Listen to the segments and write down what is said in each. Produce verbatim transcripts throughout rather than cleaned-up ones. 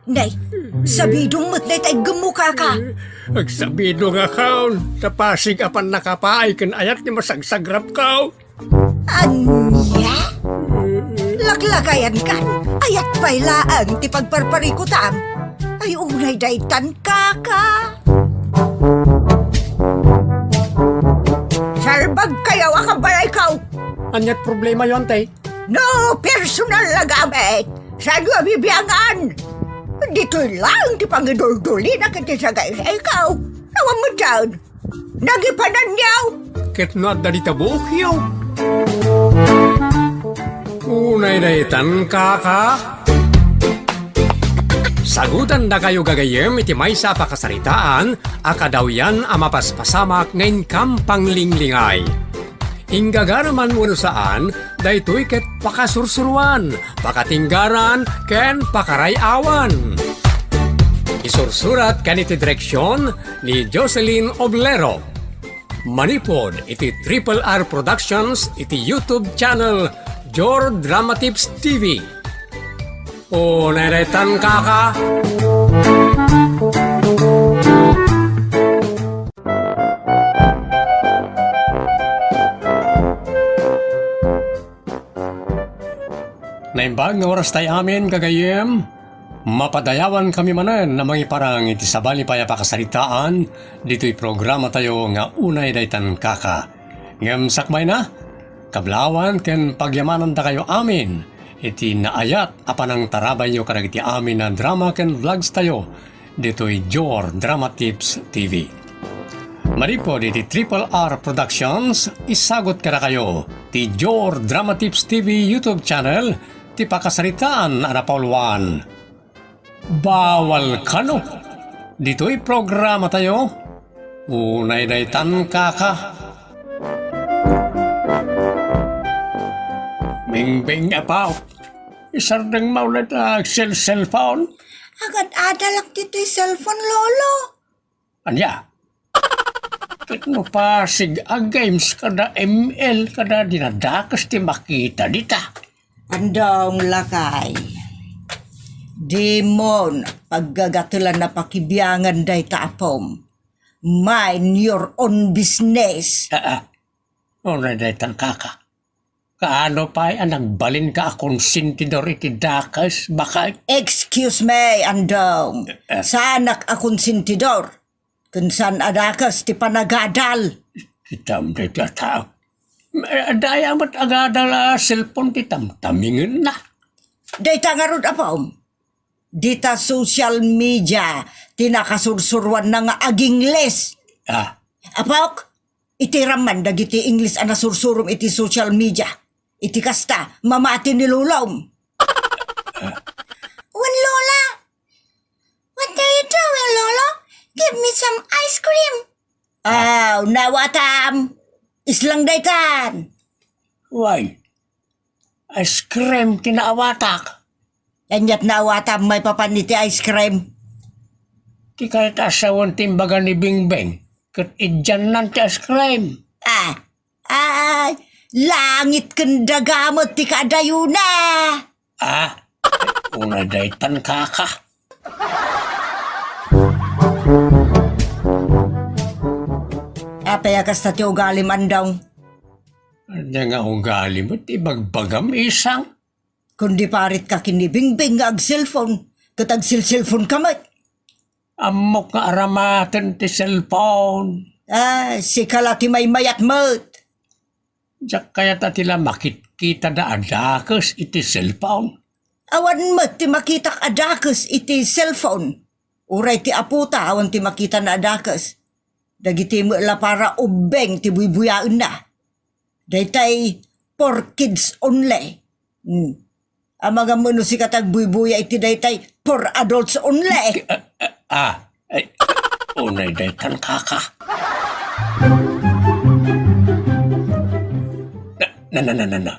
Nay, sabidong met dayta iggemmo, kaka. Agsabidongakon, ta pasig a pannakapaay ken ayat ti masagsagrapko. Ania? Laklakayankan, ayat pay laeng ti pagparparikutam. Ay, unay daytan, kaka. Salbagkayo a kabalayko. Ania't problemayo, Antay? No personal a gamit, saanyo a bibiangan? Ditoy laeng ti pangiduldulina ket ti sagaysayko. Awan met dayta. Nagipananyo. Ket no adda dita buokyo. Unay daytan, kaka. Sagutandakayo gagayyem iti maysa a pakasaritaan a kadawyan a mapaspasamak nga inkam panglinglingay. Inggagara man wenno saan, daytoy ket pakasursuroan, pakatinggaran, ken pakaray-awan. Isursurat ken iti direksion ni Jocelyn Oblero. Manipud iti Triple R Productions iti YouTube channel Jor Dramatips T V. Unay daytan, kaka. Naimbag nga oras tay amin, gagayyem. Mapadayawan kami manen a mangiparang iti sabali pay a pakasaritaan ditoy programa tayo nga Unay Daytan, Kaka. Ngem sakbayna, kablawan ken pagyamanandakayo amin iti naayat a panangtarabayyo kadagiti amin a drama ken vlogs tayo ditoy Jor Drama Tips T V. Manipud iti Triple R Productions, isagut kadakayo ti Jor Drama Tips T V YouTube channel ti pakasaritaan a napauluan. Bawal kano. Ditoy programa tayo, Unay Daytan, Kaka. Bingbing, apo, isardeng manen ta agsel-cellphone. Agad-adalak ditoy cellphone, Lolo. Ania? Ket no pasig a games kada M L kada dinadakes ti makita dita. Andong, lakay. Dimon paggagatelan a pakibiangan dayta apom. Mind your own business. Ah, ah. Unay daytan, Kaka. Kaano pay a nagbalinka a konsentidor iti dakes, baket? Excuse me, Andong. Eh, eh. Saanak a konsentidor. Ken saan a dakes ti panagadal. Kitam dayta a tao. Eh, adda aya met agadal a cellphone ti tamtamingenna. Dayta ngarud, apom. Dita social media ti nakasursuroanna nga agingles. Ah. Apok, itiram man dagiti Ingles a nasursurom iti social media. Iti kasta, mamati ni lolom. Wen, Lola. What are you doing, Lolo? Give me some ice cream. Aw, naawatam. Islang daytan. Why? Ice cream ti naawatak. Ania't naawatam maipapan iti ice cream? Ti kayat a sawen ti imbaga ni Bingbing, ket idiannan ti ice cream. Ah, ay, langit ken daga met ti kaadayona. Ah, unay daytan, Kaka. Apay a kasta ti ugalim, Andong? Ania nga ugali met ti ibagbagam, isang? Kundi parit ka ken ni Bingbing nga ag-cellphone, ket agsil-cellphone ka met. Ammok nga aramaten ti cellphone. Ah, sika la ti maymayat met. Diak kayat a ti la makitkitada a dakes iti cellphone. Awan met ti makitak a dakes iti cellphone. Uray ti apota awan ti makitana a dakes. Dagiti met la para ubbing ti buybuyaenna. Daytay for kids only. Hmm. Amangan met no sika ti agbuybuya iti daytay for adults only. Ah, ah, ay, unay daytan, Kaka. Na, na, na, na, na, na.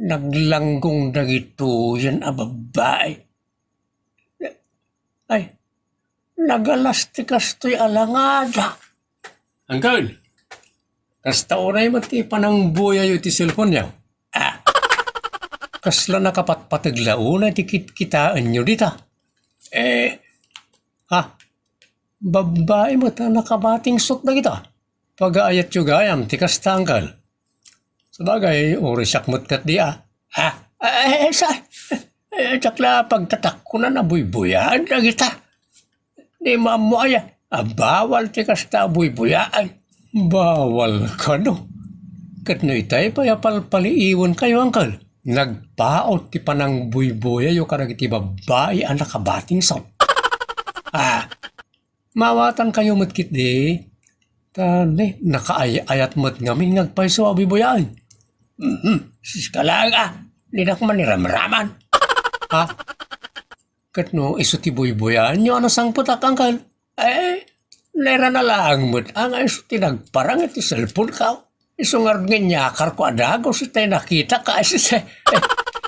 Naglanggong dagitoyen a babbai. Ay, nagalas ti kastoy a langada. Uncle, kasta unay met ti panangbuyayo iti cellphone-yo? Ah, kasla nakapatpateg la unay ti kitkitaenyo dita? Eh, ha? Babbai met a nakabatingsot dagita. Pagaayatyo gayam ti kasta, angkel. Sabagay, uray siak met ket di a. Ah, eh, eh, sa, eh, diak la pagtatakkunan a buybuyaan dagita. Di maammo aya a bawal ti kasta a buybuyaan. Bawal kano. Ket no itay pay a palpaliiwenkayo, angkel, nagpaut ti panangbuybuyayo kadagiti babbai a nakabatingsot. Ah, Maawatankayo met ketdi, ta ne, nakaay-ayat met ngamin nga agpayso a buybuyaen. Mhm, sika laeng a, dinak man iramraman. Ha? Ket no isu ti buybuyaenyo a nasangpetak, angkel? Eh, nairana laeng met a nga isu ti nagparang iti cellphone-ko. Isu ngarud nga inyakarko a dagus itay nakitak, a, isu, eh,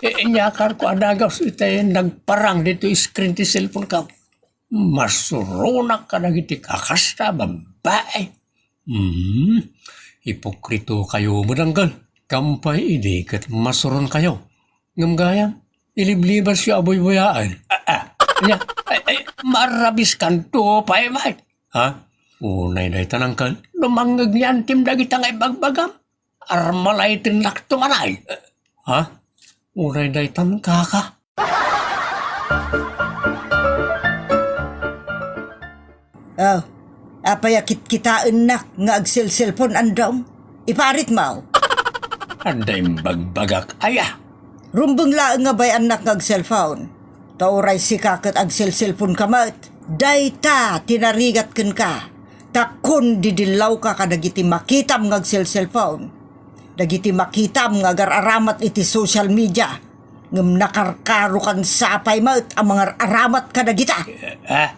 eh, inyakarko a dagus itay nagparang ditoy screen ti cellphone-ko. Masuronak kadagiti kakasta a babbai. Hmm, hipokritokayo met, angkel. Kampay idi ket masuronkayo. Ngem gayam, iliblibasyo a buybuyaen. Ah, ah, ania? Ay, ay, marabiskanto pay met. Ha? Unay daytan, angkel. No mangngeg ni antim dagita nga ibagbagam, armalaytennakto manen. Ha? Unay daytan, kaka. Oh, apay a kitkitaennak nga agselselpon, andom? Iparitmo. Adda imbagbagak aya. Rumbeng laeng nga bay-annak nga agselpon. Ta uray sika ket agselselponka met. Dayta ti narigat kenka. Ta kondidillawka kadagiti makitam nga agselselpon. Dagiti makitam nga agar-aramat iti social media. Ngem nakarkarokan sapay met a mangar-aramat kadagita. Ah?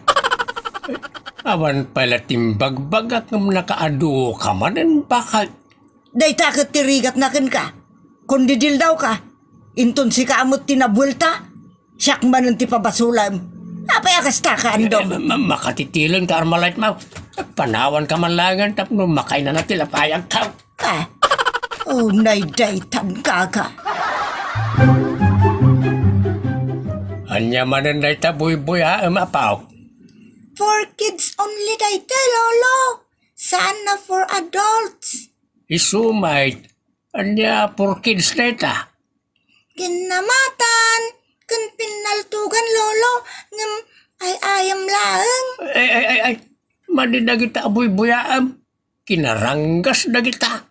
Awan pay la timbagbagak ngem nakaadu ka manen, bakay. Dayta ket ti rigatna kenka. Kondidildawka. Inton sika met ti nabuelta, siak manen ti pabasolem. Apay a kasta ka, andom? Eh, ma-, ma-, makatitilen ka, armalaytmo. Panawanka man laengen tapno makainana ti lapayagko. Ah, unay daytan, kaka. Ania manen dayta buybuyaem, apo? For kids only dayta, Lolo. Saan na for adults. Isu met, ania for kids dayta? Kinnamatan, ken pinnaltugan, Lolo, ngem ay-ayam laeng. Ay, ay, ay, ay. Madi dagita a buybuyaem. Kinaranggas dagita.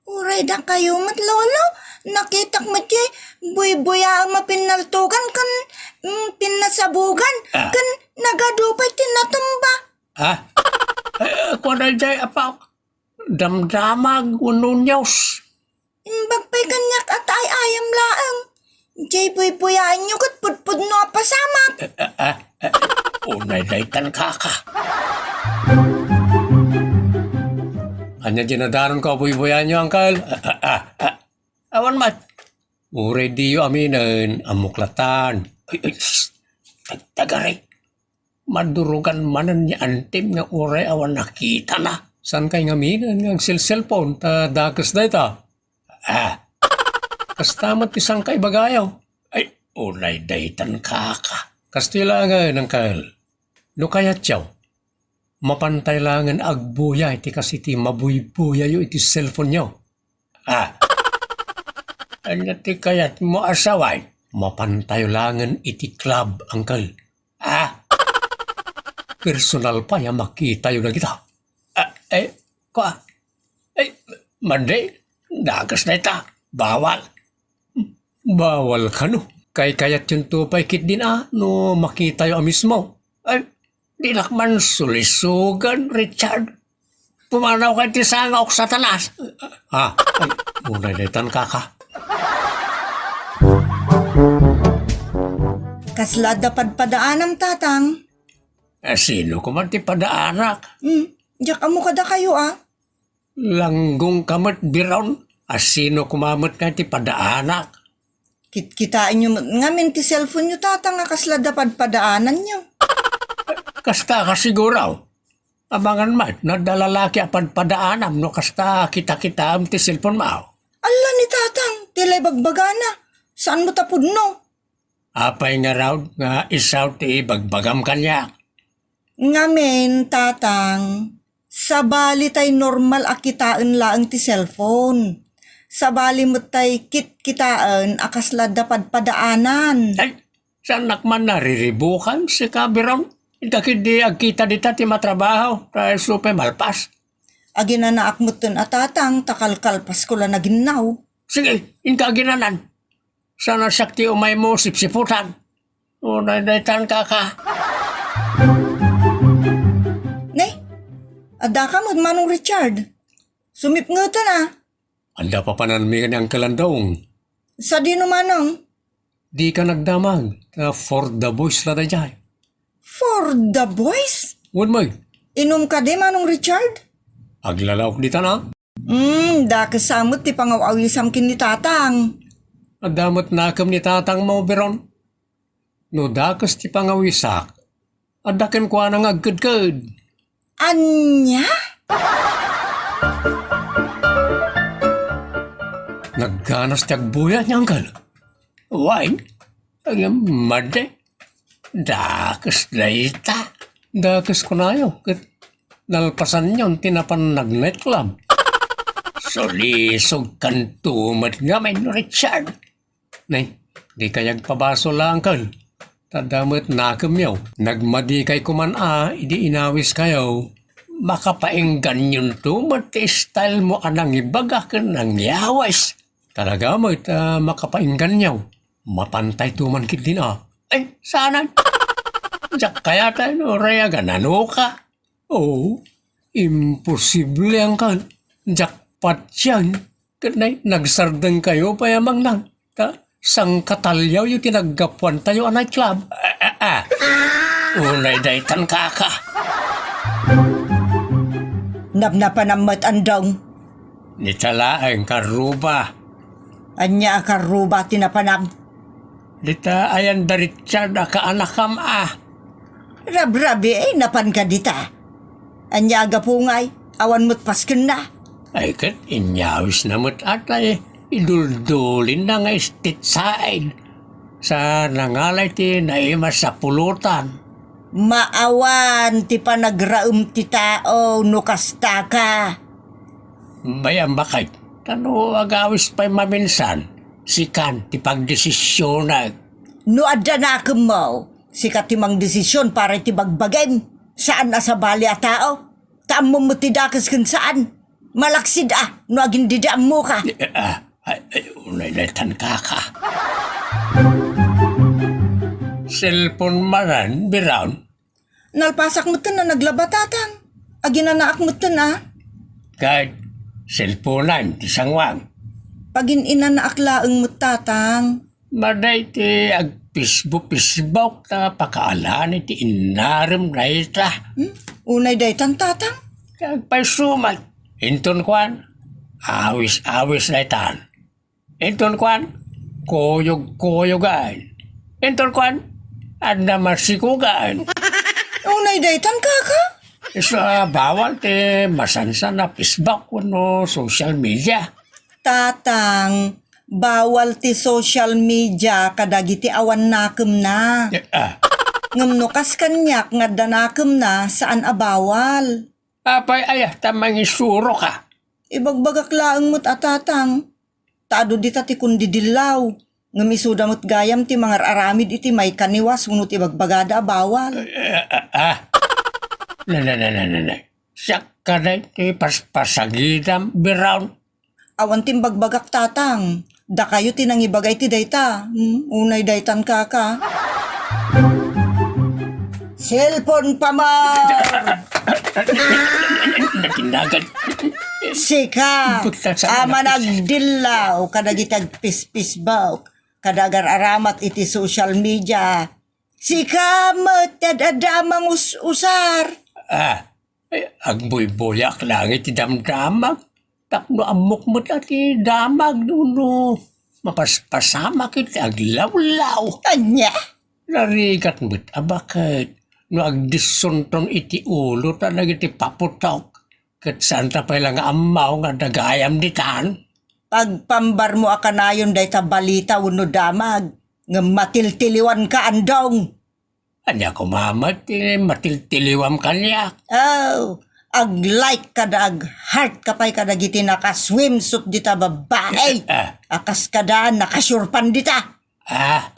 Uray dakayo met, Lolo. Nakitak met ti buybuyaem a pinnaltugan ken, mm, pinnasabugan, ah, ken nagadu pay ti natumba. Ah? Eh, kuana jay, apo? Damdamag wenno news. Imbag pay kaniak a ta ay-ayam laeng. Jay buybuyaenyo ket pudpudno a pasamak. Eh, eh, eh, eh, unay daytan, kaka. Ania ti nadaronko a buybuyaenyo, angkel? Eh, eh, eh, eh. Awan met. Uray diyo aminen, ammok latan. Ay, ay, shh. Tag-, tagari. Madurogan manen ni antim nga uray awan nakitana. Saankay ngamin nga agselselpon ta dakes dayta? Ah, kasta met ti saankay ibagayo. Ay, unay daytan, kaka. Kastoy laengen, angkel. No kayatyo, mapantay laengen agbuyay ti kas iti mabuybuyayo iti cellphone-yo. Ah. Ania ti kayatmo a sawen? Mapantayo laengen iti club, angkel. Ah. Personal pay a makitayo dagita. Ah, eh, kua. Eh, madi, dakes dayta. Bawal. Bawal kano. Kaykayatyonto pay ketdin a no makitayo a mismo. Ay, dinak man sulisugan, Richard. Pumanawka iti sangaok, Satanas. Ah, ay, unay daytan, kaka. Kasla adda padpadaanam, Tatang? Eh, sino koma ti padaanak? Hmm, diak ammo kadakayo, a. Langgongka met, Biron. A, sino koma met nga ti padaanak? Kitkitaenyo met ngamin ti cellphone-yo, Tatang, a kasla adda padpadaananyo. Kasta ka siguro. Amangan met no adda lalaki a padpadaanam no kasta kitakitaem ti cellphone-mo. Alla ni Tatang, ti la ibagbagana. Saan met a pudno? Apay ngarud nga isu ti ibagbagam kaniak? Ngamin, Tatang, sabali tay normal a kitaen laeng ti cellphone. Sabali met tay kitkitaen a kasla adda padpadaanan. Ay, saannak man nariribukan, sika, Biron? Inka ketdi agkita dita ti matrabaho, ta isu pay malpas. Aginanaak metten a, Tatang, ta kalkalpasko la naginnaw. Sige, inka aginanan. Saan a siak ti umaymo sipsiputan. Unay daytan, kaka. Ne? Addaka met, Manong Richard? Sumipngeten a. Adda papananmi ken ni Uncle Andong. Sadino, Manong? Dika nagdamag, ta for the boys la daydiay. For the boys? Wen, may. Inum kadi, Manong Richard? Aglalaok ditan a. Hmm, dakes sa met ti pangaw-awisam ken ni Tatang. Adda met nakem ni Tatangmo, Biron. No dakes ti pangawisak, adda kenkuana nga agkedked. Ania? Nagganas ti agbuya ni Uncle. Wen, ngem madi. Dakes dayta. Dakes kunayo, ket nalpasanyon ti napan nag-nightclub. Sulisogkanto met ngamin, Richard. Nay, dikay agpabasol a, Uncle. Ta adda met nakemyo. Nagmadikay koman a idi inawiskayo. Makapaingganyonto met ti stylemo a nangibaga ken nangyawis. Talaga met a makapaingganyo. Mapantayto man ketdin a. Ay, saanen? Diak kayatay no uray agananoka. Oo, imposible, Uncle. Diak patienna. Ket nay, nagsardengkayo pay a mangnan. Ta, sangkataliawyo ti naggapuantayo a nightclub. Ah, ah, ah. Unay daytan, kaka. Napnapanam met, Andong. Dita laeng, karruba. Ania a karruba ti napanam? Dita ayan da Richard a kaanakam a. Rabrabi, eh, napan ka dita. Ania a gapu ngay? Awan met paskenna. Ay, ket inyawisna met a tay iduldulinna nga street side. Sa nangalay ti naimas a pulutan. Maawan ti panagraem ti tao no kasta ka. Bay-am baket, ta no agawis pay maminsan, sikan ti pagdesisionak. No adda nakemmo, sika ti mangdesisyon para iti bagbagim. Saan a sabali a tao. Ta ammom met ti dakes ken saan. Malaksid a, no agin dida ammoka. Eh, ah, ay, ay, unay daytan, kaka. Cellphone manen, Biron? Nalpasak metten a naglaba, Tatang. Aginanaak metten a. Ket cellphonen ti sanguam. Pagin-inanaak laeng met, Tatang. Madi ti agpisbo-pisbok ta pakaalan iti innarem dayta. Hmm? Unay daytan, Tatang? Agpayso met. Inton kuan, awis-awis daytan. Inton kuan, kuyog-kuyogan. Inton kuan, adda masikugan. Unay daytan, kaka? Isu a bawal ti masansan a Facebook wenno social media. Tatang, bawal ti social media kadagiti awan nakemna. Eh, ah. Ngem no kas kaniak nga adda nakemna, saan a bawal. Apay aya ta mangisuroka? Ibagbagak laeng met a, Tatang. Ta adu dita ti kundidillaw. Ngem isuda met gayam ti mangar-aramid iti maikaniwas wenno ti ibagbagada a bawal. Eh, eh, ah, ah. Na, na, na, na, na, na. Siak kadi ti paspasagidam, Biron. Awan ti imbagbagak, Tatang. Dakayo ti nangibaga iti dayta. Hmm, unay daytan, kaka. Cellphone pa man! Nakinagad. Sika, Butang sa a managdillaw kadagiti agpispisbok, kada agar-aramat iti social media. Sika met ti ad-adda a mangus-usar. Ah, Ay, agbuybuyak laeng iti damdamag. Tapno ammok met a ti damag no, no mapaspasamak iti aglawlaw. Ania? Narigat met a baket no agdissunton iti ulo ta dagiti paputok. Ket saan ta pay la nga ammo nga adda gayam ditan? Pagpambarmo a kanayon dayta balita wenno damag. Ngem matiltiliwanka, Andong. Ania koma met ti matiltiliwam kaniak? Oh, ag-like kada ag-heart ka pay kadagiti naka-swimsuit dita babae. Ah. A kas kada naka-short pants dita. Ah.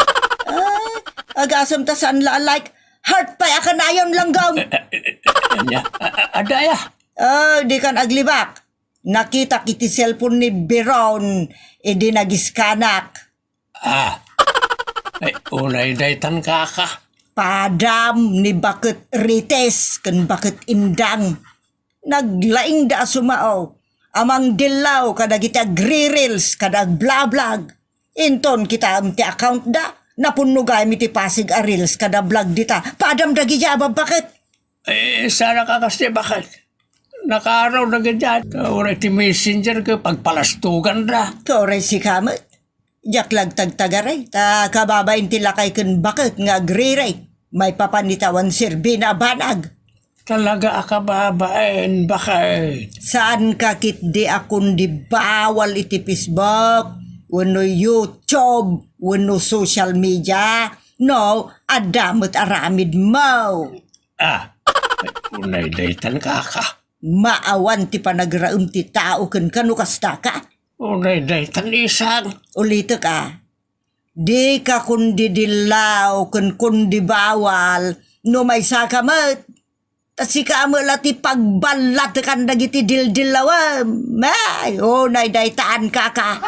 Ah, agasem ta saan la a-like. Heart pay a kanayon, Langgam. Eh, eh, eh, ania? A-, a-, adda aya? Oh, dikan aglibak. Nakitak iti cellphone ni Biron idi nagiskanak. Ah. Ay, unay daytan, kaka. Padam ni Baket Rites ken Baket Indang. Naglaingda a sumao a mangdillaw kadagiti agri-reels kada agblablog. Inton kitaem ti account da, napunno gayam iti pasig a reels kada vlog dita. Padam dagiti a babbaket. Eh, sana ka kasi bakit? Nakaaraw na ganyan. Uray ti messenger ka, pagpalastugan da. Uray sika met. Diak la agtagtagaray, ta kababain ti lakay ken baket nga agriray. Maipapan ita awan serbina a banag. Talaga a kababain, baket. Saan ka ketdi a kundi bawal iti Facebook, wenno YouTube, wenno social media? No, adda met aramidmo. Ah, ay, unay daytan, kaka. Maawan ti panagraem ti tao kenka no kasta ka. Unay daytan, isang. Ulitek a, dika kundi dillaw ken kundi bawal no maysa ka met. Ta sika met la ti pagballatekan dagiti dildillawem. Ay, unay daytan, kaka.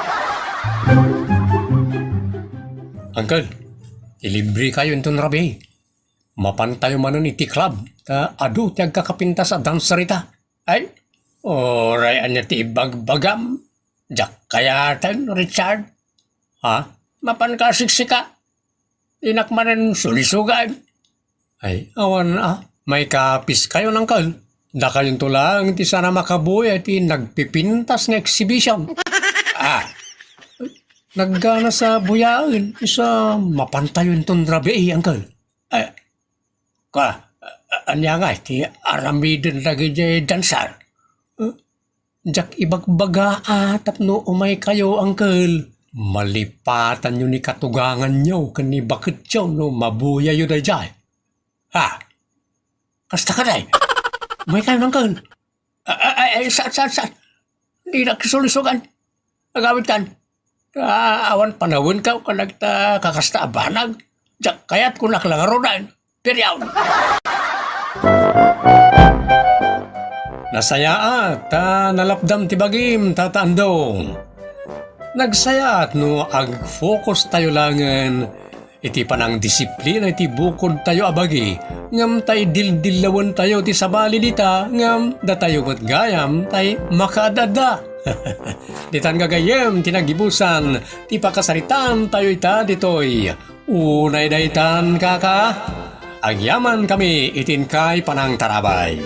Uncle, ilibre kayo inton rabii. Mapantayo manen iti club, ta adu ti agkakapintas a dancer ita. Ay, uray ania ti ibagbagam? Diak kayaten, Richard. Ha? Mapan ka siksika? Dinak manen sulisugan. Ay, awan a. Maikapis kayo, uncle. Dakayonto laeng ti saan a makabuya iti nagpipintas nga exhibition. Ah. Naggana sa buyaen, isu a mapantayo inton rabii, uncle. Ay, Ka, a-, ania ngay ti aramiden dagiti dancer? Eh, diak ibagbaga a tapno umay kayo, uncle. Malipatanyo ni katuganganyo ken ni baketyo no mabuyayo daydiay. Ha? Kasta ka, day? Umay kayo, uncle. A-, a-, ay, ay, saan, saan, saan? Dinak sulisugan. Agawidkan. Ah, awan panawenka kadagita kakasta a banag. Diak kayat kunak la ngaruden. Period. Nasayaat ta nalapdam ti bagim, Tata Andong. Nagsayaat no ag-focus tayo langen iti panangdisiplina iti bukodtayo a bagi, ngem ta idildillawentayo ti sabali dita, ngem datayo met gayam tay makaad-adda. Ditan gagayyem ti naggibusan ti pakasaritaan tayo ita ditoy. Unay daytan, kaka, agyaman kami iti inkay panangtarabay.